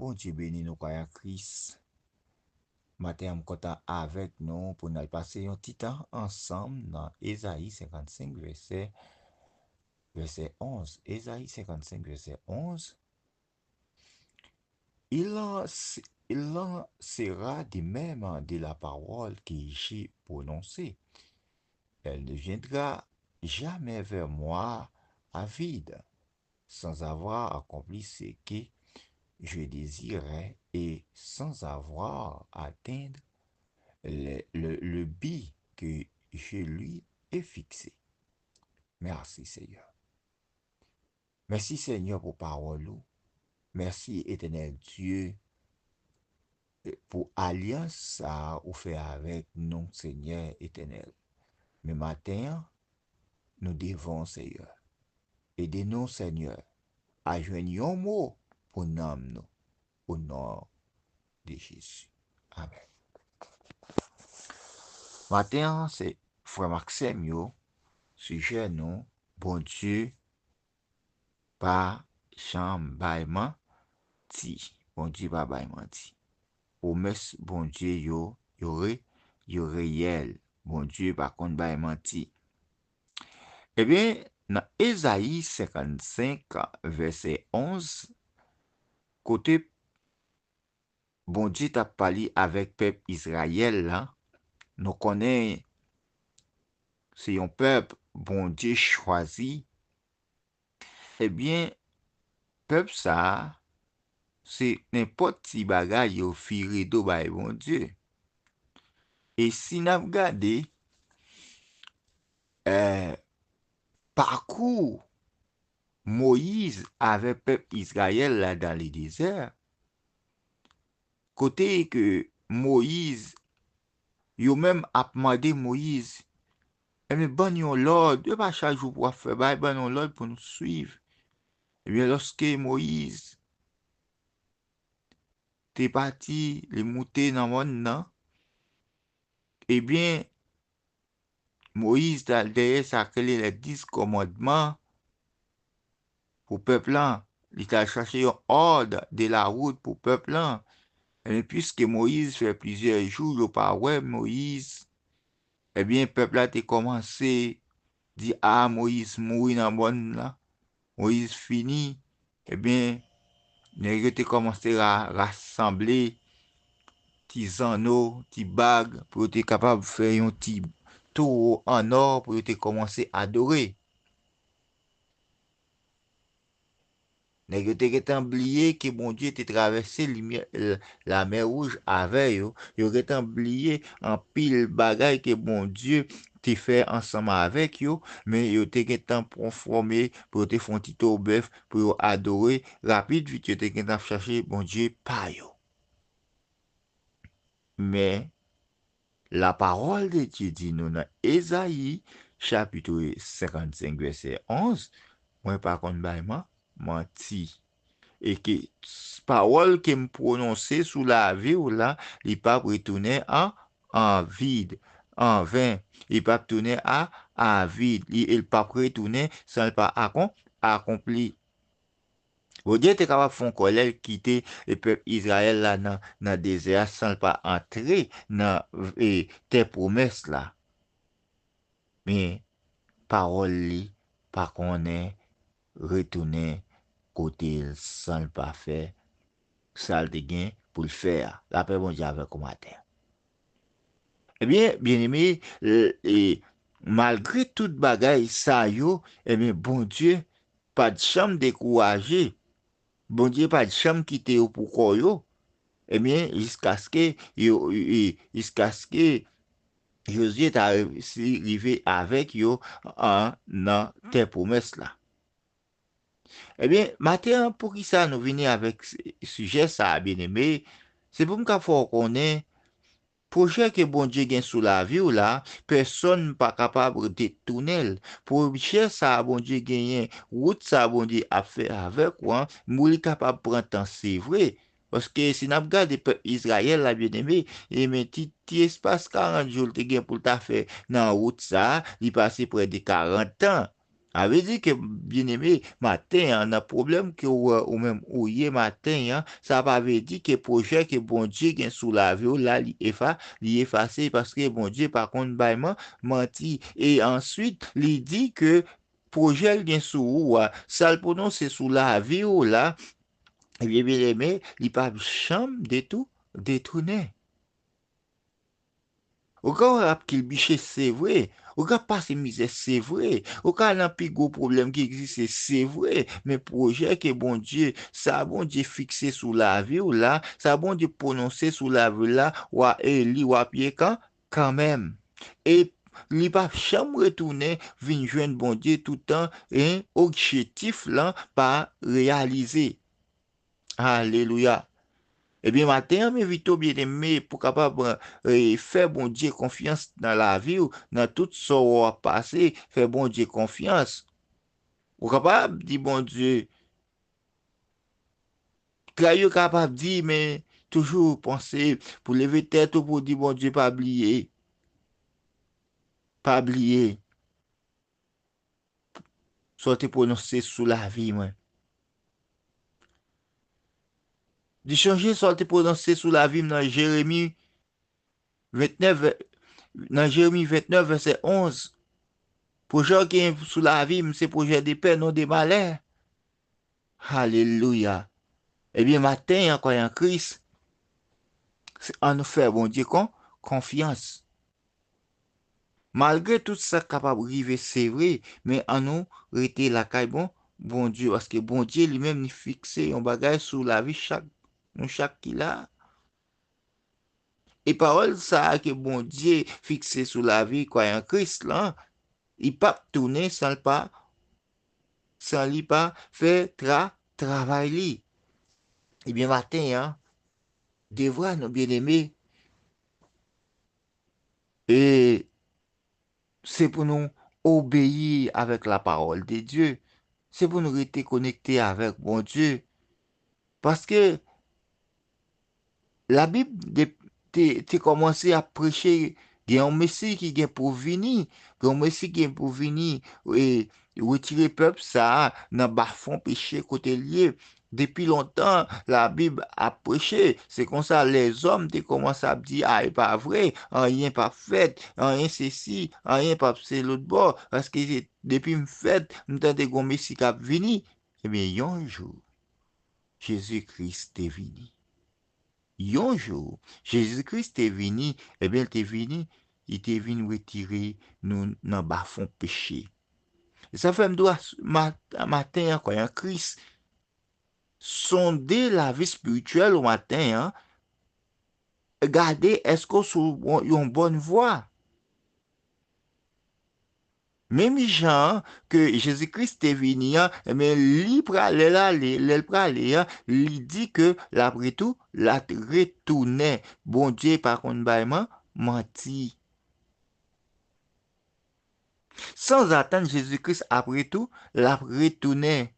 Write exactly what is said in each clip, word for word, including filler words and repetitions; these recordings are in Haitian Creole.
Bondye beni nou, kwayè an Kris. Maten an, m kontan avèk nou pou n al pase yon ti tan ansanm nan Ezayi senkannsenk, vèsè, vèsè onz. Ezayi senkannsenk, vèsè onz. Il en, il en sera de même de la parole que j'ai prononcée. Elle ne viendra jamais vers moi à vide, sans avoir accompli ce que je désirais et sans avoir atteint le, le, le but que je lui ai fixé. Merci, Seigneur. Mèsi, Senyè, pou pawòl ou. Mèsi, Etènèl Dye, pou alyans sa a ou fè avèk nou, Senyè Etènèl. Men maten an, nou devan w, Senyè. Ede nou, Senyè, a jwenn yon mo pou nanm nou, o non de Jezi. Amèn. Maten an, se frè m ak sè m yo, sijè nou, Bondye pa janm bay manti. Bondye pa bay manti. Pwomès Bondye yo, yo re-, yo reyèl. Bondye pa konn bay manti. Ebyen, nan Ezayi senkannsenk, vèsè onz, kote Bondye t ap pale avèk pèp Izrayèl la, nou konnen se yon pèp Bondye chwazi. Ebyen, pèp sa a, se nenpòt ti bagay yo vire do bay Bondye. E si n ap gade, eh, pakou Moyiz avèk pèp Izrayèl la dans le désert, kote ke Moyiz, yo menm ap mande Moyiz, ebyen, ban n yon lòd, e pa chak jou pou w ap fè bagay, ban n yon lòd pou n swiv. Ebyen, lòske Moyiz te pati, li moute nan mòn nan, ebyen, Moyiz t al dèyè sa k rele les dix commandements pou pèp lan. Li t al chache yon òd de la wout pou pèp lan. Ebyen, piske Moyiz fè plizyè jou yo pa wè Moyiz, ebyen, pèp la te kòmanse di, "A, Moyiz mouri nan mòn lan. Moyiz fini." Ebyen, nèg yo te kòmanse ra-, rasanble ti zanno, ti bag, pou yo te kapab fè yon ti towo an ò, pou yo te kòmanse adore. Nèg yo te gentan bliye ke Bondye te travèse limyè, l-, Lamè Wouj avè yo. Yo gentan bliye anpil bagay ke Bondye te fè ansanm avèk yo, men yo te gentan pwofòme pou yo te fè yon ti towo bèf, pou yo adore. Rapid vit, yo te gentan ap chache Bondye pa yo. Men, la parole de Dieu di nou nan Ezayi, chapit senkannsenk, vèsè onz, "Mwen pa konn bay man-, manti." E ke s-, pawòl ke m pwononse sou lavi w la, li p ap retounen an, an vid, an ven. Li p ap tounen a, a vid. Li, li p ap retounen san l pa akon-, akonpli. Bondye te kapab fè yon kòlè l kite, e, pèp Izrayèl la nan, nan dezè a san l pa antre nan, e, tè pwomès la. Men, pawòl li pa konnen retounen kote l san l pa fè sa l te gen pou l fè a. Lapè Bondye avèk ou maten. Ebyen, byeneme, e, e, malgre tout bagay sa yo, ebyen, Bondye pa t janm dekouraje. Bondye pa t janm kite yo pou kò yo. Ebyen, jiskaske yo, e, jiskaske Jozye ta reyisi rive avèk yo an, nan tè pwomès la. Ebyen, maten an, poukisa nou vini avèk si-, sijè sa a, byeneme? Se pou m ka fè w konnen, pwojè ke Bondye gen sou lavi w la, pèsonn pa kapab detounen l. Pwojè sa a Bondye genyen, wout sa a Bondye ap fè avèk ou an, wi, li kapab pran tan, se vre. Paske si n ap gade pèp Izrayèl la, byeneme, e men ti, ti espas karant jou l te gen pou l ta fè nan wout sa a, li pase prè de karant tan. Sa vle di ke, byeneme, maten an, nan pwoblèm ke ou, ou menm ou ye maten an, sa pa vle di ke pwojè ke Bondye gen sou lavi w la, li efa-, li efase, paske Bondye pa konn bay man-, manti. E answit, li di ke pwojè l gen sou ou a, sa l pwononse sou lavi w la, ebyen, byeneme, li p ap janm detou-, detounen. Ou ka w ap kilbiche, se vre. Ou ka pase mizè, se vre. Ou ka nan pi gwo pwoblèm ki egziste, se vre. Men pwojè ke Bondye, sa Bondye fikse sou lavi w la, sa Bondye pwononse sou lavi w la, w a, e li w ap ye kan, kanmenm. E li p ap janm retounen vin jwenn Bondye toutan, en, objektif lan pa reyalize. Alelouya. Ebyen, maten an, m envite w, byeneme, pou kapab, e, fè Bondye konfyans nan lavi w, nan tout sa w ap pase, fè Bondye konfyans. Ou kapab di Bondye, tray yo kapab di, men toujou panse pou leve tèt ou pou di Bondye pa bliye. Pa bliye sa w te pwononse sou lavi mwen. Di chonje sa w te pwononse sou lavi m nan Jeremi vennèf, vè-, nan Jeremi vennèf, vèsè onz. Pwojè w gen sou lavi m, se pwojè de pè, non de malè. Alelouya. Ebyen, maten an, kwè an Kris, se, ann nou fè Bondye kon-, konfyans. Malgre tout sa k kapab rive, se vre, men ann nou rete lakay bon, Bondye, paske Bondye li menm, li fikse yon bagay sou lavi chak, nou chak ki la. E pawòl sa a ke Bondye fikse sou lavi kwayan Kris lan, li p ap tounen san l pa, san li pa fè tra-, travay li. Ebyen, maten an, devwa nou, byeneme, e se pou nou obeyi avèk la parole de Dieu. Se pou nou rete konekte avèk Bondye. Paske Labib de-, te, te kòmanse ap preche, gen yon Mesi ki gen pou vini, gen yon Mesi ki gen pou vini, e retire pèp sa a nan bafon peche kote l ye. Depi lontan, Labib ap preche. Se konsa lèzòm te kòmanse ap di, a, e pa vre, anyen p ap fèt, anyen sesi, anyen p ap se lòt bò, paske se, depi m fèt, m tande gon Mesi k ap vini. Ebyen, yon jou, Jezi Kris te vini. Yon jou, Jezi Kris te vini, ebyen, l te vini, li te vin retire nou nan bafon peche. E sa fè m di w a, ma-, maten an, kwayan Kris, sonde lavi espirityèl ou maten an, gade èske w sou yon, yon bòn vwa. Menm jan ke Jezi Kris te vini an, ebyen, li prale, lè l ale, lè l prale an, li di ke l ap retou-, l ap retounen. Bondye pa konn bay man-, manti. Sanzatann, Jezi Kris ap retou-, l ap retounen.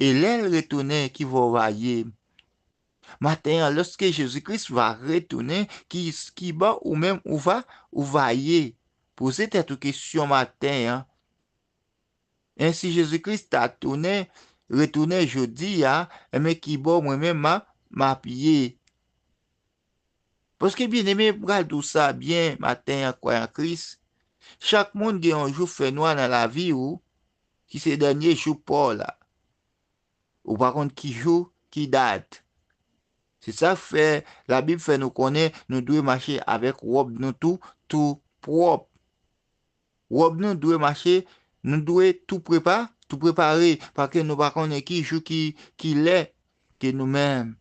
E lè l retounen, ki bò w va ye? Maten an, lòske Jezi Kris va retounen, ki, ki bò ou menm ou va, ou va ye? Poze tèt ou kesyon maten an. Ensi Jezi Kris ta tounen, retounen jodi a, enben ki bò mwen menm m a, m ap ye? Paske, byeneme, m pral di w sa byen maten an, kwayan Kris. Chak moun gen yon jou fènwa nan lavi w, ki se dènye jou pa w la. Ou pa konn ki jou, ki dat. Se sa k fè Labib fè nou konnen nou dwe mache avèk wòb nou tou, tou pwòp. Wòb nou dwe mache, nou dwe tou prepa-, tou prepare, paske nou pa konnen ki jou, ki, ki lè ke nou menm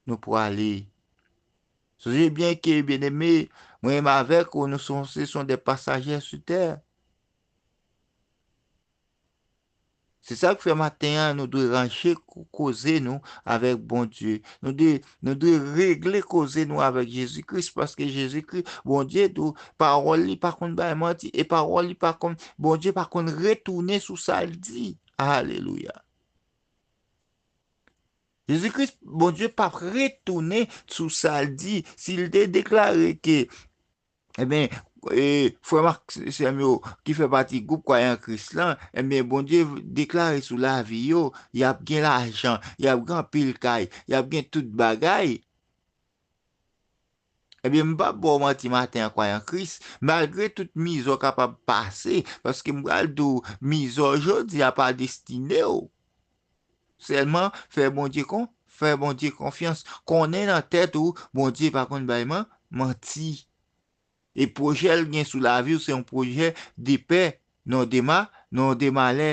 nou prale. Sonje byen ke, byeneme, mwen menm avèk ou, nou son, se son de pasajè sou tè. Se sa k fè maten an, nou dwe ranje ko-, koze nou avèk Bondye. Nou dwe, nou dwe regle koze nou avèk Jezi Kris, paske Jezi Kris, Bondye tou, pawòl li pa konn bay manti, e pawòl li pa konn, Bondye pa konn retounen sou sa l di. Alelouya. Jezi Kris, Bondye p ap retounen sou sa l di. Si l te deklare ke, ebyen, e, frè m ak sè m yo ki fè pati gwoup kwayan Kris lan, ebyen, Bondye deklare sou lavi yo, y ap gen lajan, y ap gen anpil kay, y ap gen tout bagay. Ebyen, m p ap ba w manti maten an, kwayan Kris, malgre tout mizè w kapab pase, paske m pral di w, mizè w jodi a pa destine w. Sèlman fè Bondye kon, fè Bondye konfyans. Konnen nan tèt ou, Bondye pa konn bay man, manti. E pwojè l gen sou lavi w, se yon pwojè de pè, non de ma, non de malè.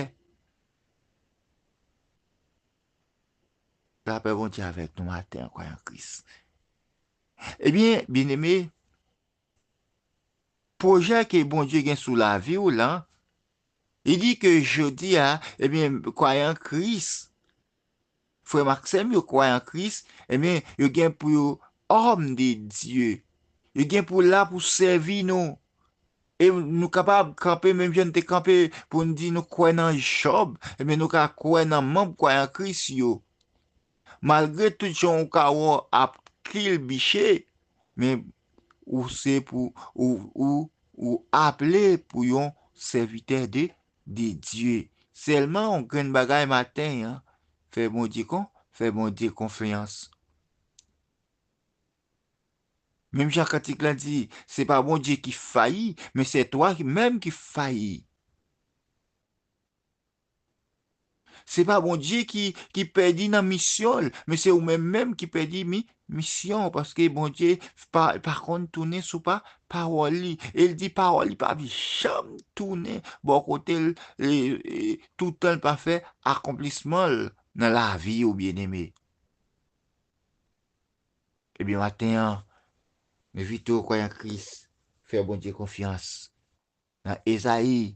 Lapè Bondye avèk nou maten an, kwayan Kris. Ebyen, byeneme, pwojè ke Bondye gen sou lavi w lan, li di ke jodi a, ebyen, kwayan Kris, frè m ak sè m yo kwayan Kris, ebyen, yo gen pou yo homme de Dieu. Yo gen pou la pou sèvi nou. E nou kapab kanpe menm jan n te kanpe pou n di nou kwè nan Jòb, ebyen, nou ka kwè nan manm kwayan Kris yo. Malgre tout jan ou ka wè w ap kilbiche, men ou se pou, ou, ou, ou aple pou yon sèvitè de, de Dye. Sèlman yon grenn bagay maten an, fè Bondye kon, fè Bondye konfyans. Menm jan kantik lan di, se pa Bondye ki fayi, men se twa ki, menm ki fayi. Se pa Bondye ki, ki pèdi nan misyon l, men se ou menm menm ki pèdi mi, misyon w, paske Bondye pa, pa konn tounen sou pa, pawòl li. E l di pawòl li p ap janm tounen bò kote l, e, e, toutan l pa fè akonplisman l nan lavi w, byeneme. Ebyen, maten an, m envite w, kwayan Kris, fè Bondye konfyans. Nan Ezayi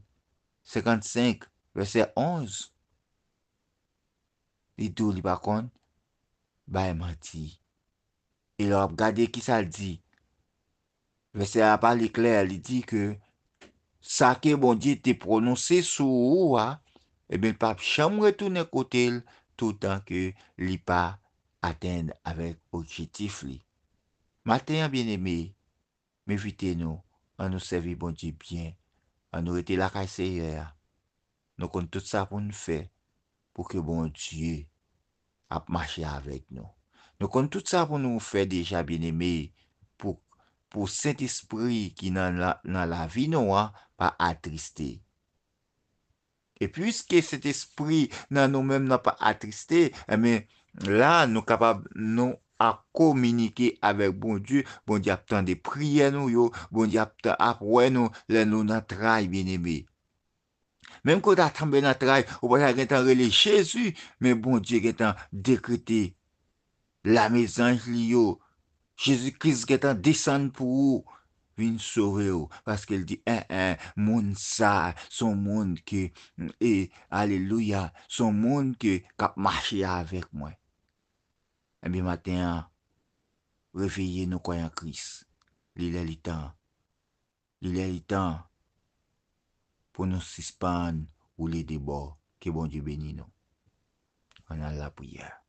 senkannsenk, vèsè onz, li di w li pa konn bay manti. E lè w ap gade kisa l di, vèsè a pale klè, li di ke sa ke Bondye te pwononse sou ou a, ebyen, l p ap janm retounen kote l toutan ke li pa atenn avèk objektif li. Maten an, byeneme, m envite nou, ann nou sèvi Bondye byen, ann nou rete lakay Seyè a. Nou konn tout sa pou n fè pou ke Bondye ap mache avèk nou. Nou konn tout sa pou nou fè deja, byeneme, pou, pou Sentespri ki nan la, nan lavi nou an pa atriste. E piske Sentespri nan nou menm nan pa atriste, enben, la, nou kapab, nou ap kominike avèk Bondye. Bondye ap tande priyè nou yo. Bondye ap, ap wè nou lè nou nan tray, byeneme. Menm ke w ta tonbe nan tray, ou pa ta gentan rele Jezi, men Bondye gentan dekrete lame zanj li yo. Jezi Kris gentan desann pou ou, vin sove w, paske l di, en, en, moun sa, se yon moun ke, e, alelouya, se yon moun ke, k ap mache avèk mwen. Ebyen, maten an, reveye nou, kwayan Kris. Li lè, li tan. Li lè, li tan pou nou sispann woule de bò. Ke Bondye beni nou. Ann al lapriyè.